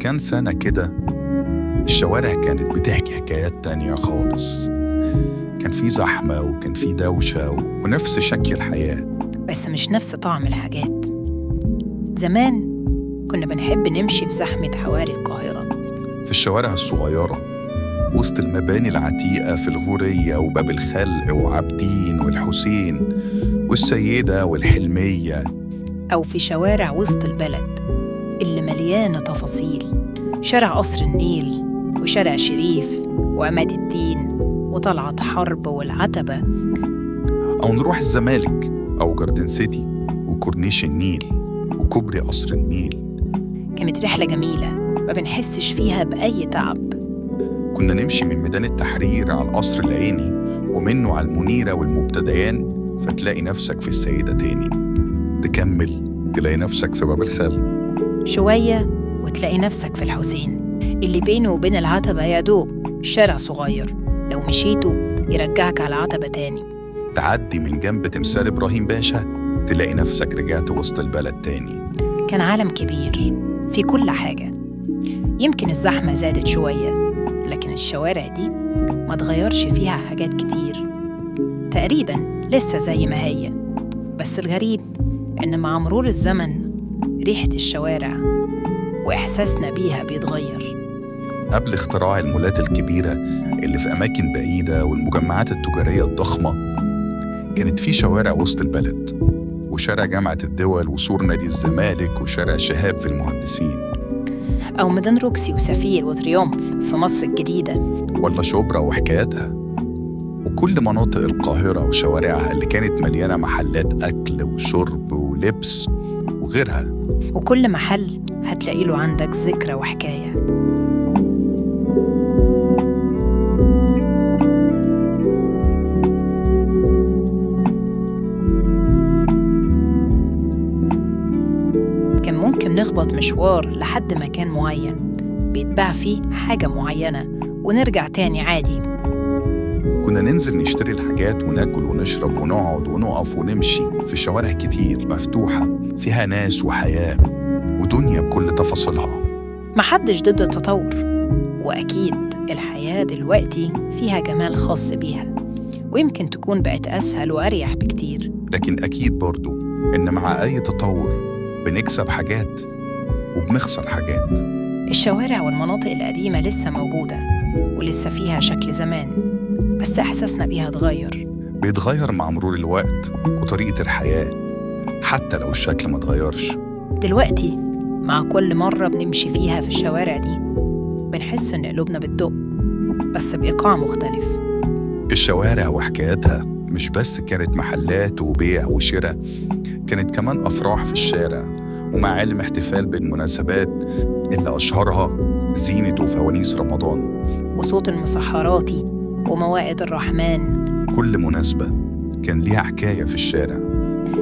كام سنة كده الشوارع كانت بتحكي حكايات تانية خالص. كان في زحمة وكان في دوشة ونفس شكل الحياة، بس مش نفس طعم الحاجات. زمان كنا بنحب نمشي في زحمة حواري القاهرة، في الشوارع الصغيرة وسط المباني العتيقة في الغورية وباب الخلق وعابدين والحسين والسيدة والحلمية، أو في شوارع وسط البلد اللي مليانة تفاصيل، شارع قصر النيل وشارع شريف وعماد الدين وطلعت حرب والعتبة، أو نروح الزمالك أو جاردن سيتي وكورنيش النيل وكوبري قصر النيل. كانت رحلة جميلة ما بنحسش فيها بأي تعب. كنا نمشي من ميدان التحرير على القصر العيني ومنه على المنيرة والمبتديان، فتلاقي نفسك في السيدة تاني، تكمل تلاقي نفسك في باب الخلق شوية وتلاقي نفسك في الحسين اللي بينه وبين العتبة يا دوب شارع صغير، لو مشيته يرجعك على العتبة تاني. تعدي من جنب تمثال إبراهيم باشا تلاقي نفسك رجعت وسط البلد تاني. كان عالم كبير في كل حاجة. يمكن الزحمة زادت شوية، لكن الشوارع دي ما تغيرش فيها حاجات كتير، تقريبا لسه زي ما هي. بس الغريب إن مع مرور الزمن ريحة الشوارع وإحساسنا بيها بيتغير. قبل اختراع المولات الكبيرة اللي في أماكن بعيدة والمجمعات التجارية الضخمة، كانت في شوارع وسط البلد، وشارع جامعة الدول وسور نادي الزمالك وشارع شهاب في المهندسين، أو ميدان روكسي وسفير وتريومف في مصر الجديدة، ولا شبرا وحكاياتها، وكل مناطق القاهرة وشوارعها اللي كانت مليانة محلات أكل وشرب ولبس وغيرها. وكل محل هتلاقي له عندك ذكرى وحكاية. كان ممكن نخبط مشوار لحد مكان معين بيتباع فيه حاجة معينة ونرجع تاني عادي. كنا ننزل نشتري الحاجات وناكل ونشرب ونقعد ونقف ونمشي في شوارع كتير مفتوحة فيها ناس وحياة ودنيا بكل تفاصيلها. محدش ضد التطور، وأكيد الحياة دلوقتي فيها جمال خاص بيها، ويمكن تكون بقت أسهل وأريح بكتير. لكن أكيد برضو إن مع أي تطور بنكسب حاجات وبنخسر حاجات. الشوارع والمناطق القديمة لسه موجودة ولسه فيها شكل زمان، بس إحساسنا بيها اتغير. بيتغير مع مرور الوقت وطريقة الحياة، حتى لو الشكل ما اتغيرش. دلوقتي مع كل مرة بنمشي فيها في الشوارع دي بنحس إن قلوبنا بتدق، بس بإيقاع مختلف. الشوارع وحكاياتها مش بس كانت محلات وبيع وشراء، كانت كمان أفراح في الشارع ومعالم احتفال بالمناسبات اللي أشهرها زينة وفوانيس رمضان وصوت المسحراتي وموائد الرحمن. كل مناسبة كان ليها حكاية في الشارع،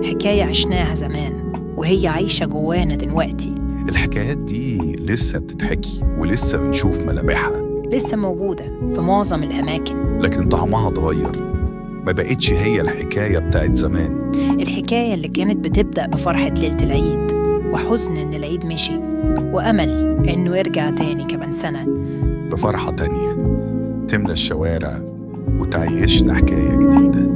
حكاية عشناها زمان وهي عايشة جوانا دلوقتي. الحكايات دي لسه بتتحكي ولسه بنشوف ملامحها، لسه موجودة في معظم الأماكن، لكن طعمها اتغير، ما بقتش هي الحكاية بتاعت زمان. الحكاية اللي كانت بتبدأ بفرحة ليلة العيد وحزن إن العيد مشي وأمل إنه يرجع تاني كمان سنة، بفرحة تانية تملى الشوارع وتعيشنا حكاية جديدة.